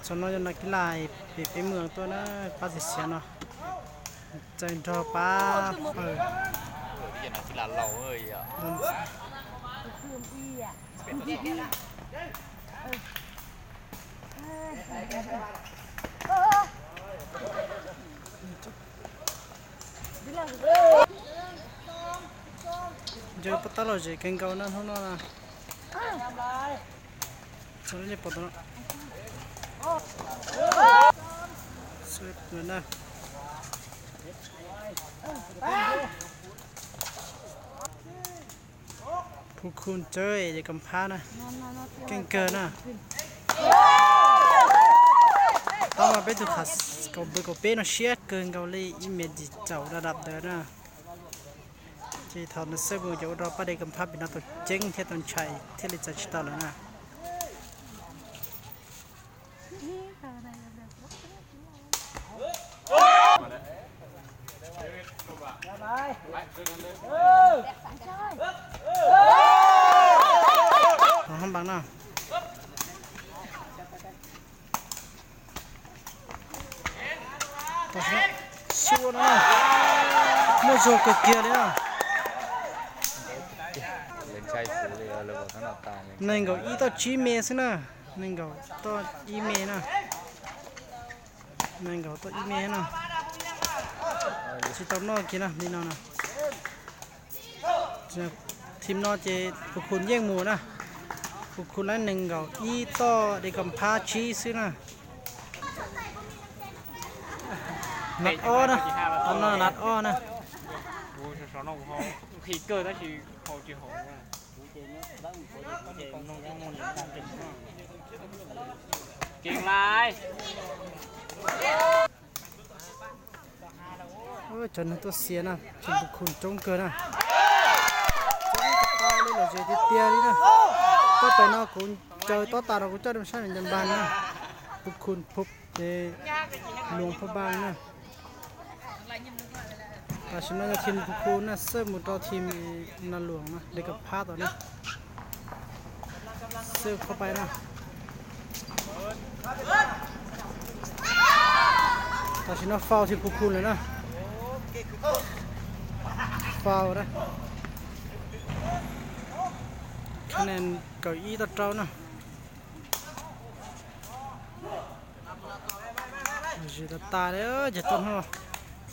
Txog no yog nas kis las pem peb mws tuaj na, pab xiv xiav no, txawm nrog pab. Ncaws pab tab lom zem kawg nkaus na hnub no na. Txog li pom tau no. Phu Khun tsawb Dej Kam Phab na, keej kawg na. Tab mas peb tug khav kaum npawd kaum peb no siab kawg nkaus li, ib me ntsis tsaus dab dab ntawd na. Ces thaum nws xwb mus ces ua rau pab Dej Kam Phab pem no tau ceeb thiab tau ntshai thiaj li txais tsis tau lawm na. Hab npas na. Xub no, muaj zog kawg kiag li na. Nees nkaum ib toj tsib me xwb na, nees nkaum toj ib me na, nees nkaum toj ib me na. Tsis tau noj kiag na li no na. Thim no ces Phu Khun yeej mus na. Phu Khun lawv nees nkaum ib toj, Dej Kam Phab tsib xwb na. Nat ob na, nat ob na. Cov neeg tuaj xiav na, tsis Phu Khun coob kawg na. Coob tag li lom zem tiag tiag li na. Tab tom no kuv ncaws tob tas no kuv coj nej saib me ntsis npas na. Phu Khun phu ces luas pha npas na. Tam sim no yog thim Phu Khun na xwb mus rau thim Nas Luam na, Dej Kam Phab tom na. Xwb pha npas na. Tam sim no faus thim Phu Khun lawm na. Faus na. Kha nees kaum ib toj rau na. Zis tas tas li ces tau no,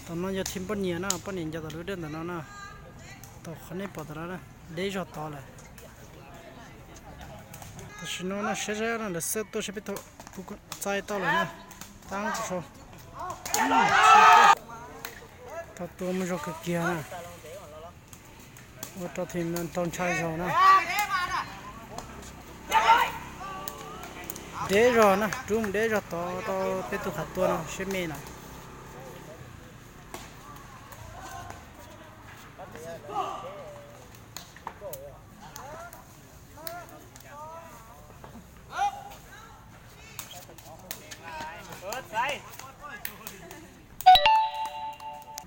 tom no yog thim poj niam na, poj niam ncaws tom lub dej ntawm no na. Tom qhov nej pom tom no na, deb zog tod lawm. Tam sim no na saib saib no lawv xwb tuaj saib peb tau txais tau lawm na. Tab tsis sau. Tau tua muaj zog kawg kiag na. Ua rau thim no tau ntshai zog na. Deb zog na, rub mus deb zog tod rau peb tug khav tua no siab me na.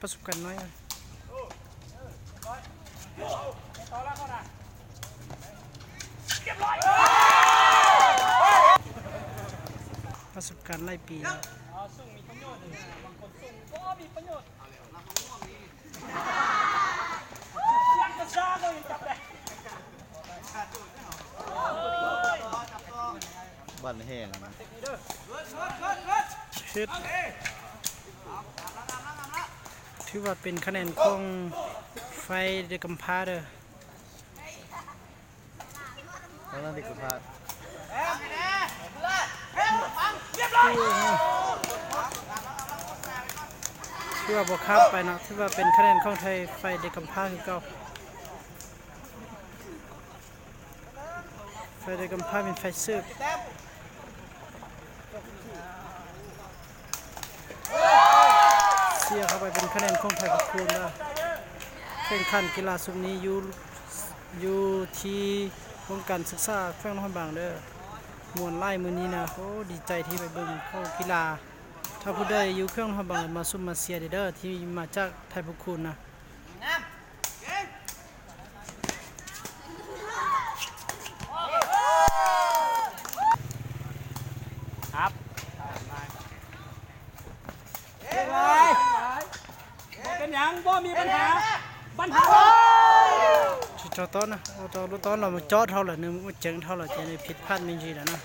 Pab xub kas no, pab xub kas laij pis. Twb vam pes kha nees khooj fais Dej Kam Phab. Twb vam pes khab pais no, twb vam pes kha nees khooj fais Dej Kam Phab kawg nkaus. Fais Dej Kam Phab pes fais xwb. Xiab qhov pais pes kha nees khooj fais Phu Khun ntag. Kheej kham kis las xum ni yus thiab hoob kas xwm txhaj kheej lub haj npaas dawb muam laij mus ni na, koj di cai thiab pais pes kis las. Thov kuv dawb yus kheej lub haj npaas mas xum mas xiab dawb thiab mas txaj fais Phu Khun na. Ap. Rau tob na, ua rau lub tob los mus cob dhau lawm, nws mus ua ceev dhau lawm ces nws phiv phaj me ntsis lawm na.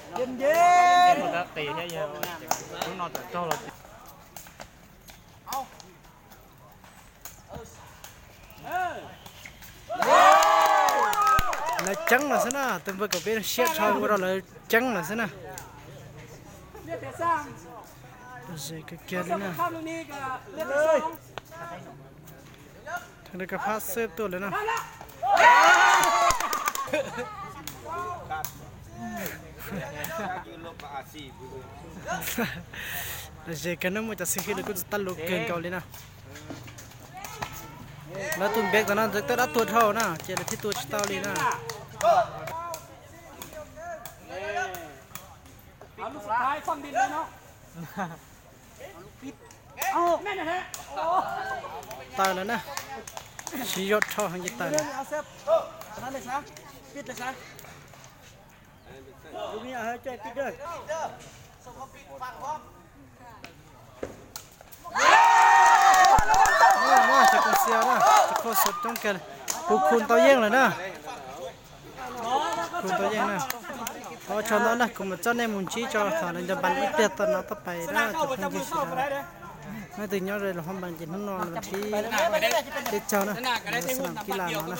Lawv ceeb lawm xwb na, tus npawg kaum peb siab dhau ua rau lawv ceeb lawm xwb na. Ze kiag kiag li na. Thov li ka phab xwb tuaj lawm na. Lawv ze kawg na, muaj cov xib hwb lawv kuj tsis tab lus kawg nkaus li na. Lawv tus npem tom no ntawd twb dab tuag dhau na, ces lawv thiaj tua tsis tau li na. Taws lawm na, siv zog dhau heev ces taws lawm. Cov koom xia na, cov koom xia coob kawg, kuv khu tau yeej lawm na. Khu tau yeej na. Thov tsaug ntau na, kuv mam coj nej mus ntsib tso thaum lawv nco npas ib pliag tau no tau pais na cov phooj ywg sawv daws. Nej tus nyob ze los hauv npas ces hnub no los thib peb caug na, xab nam kib las no na.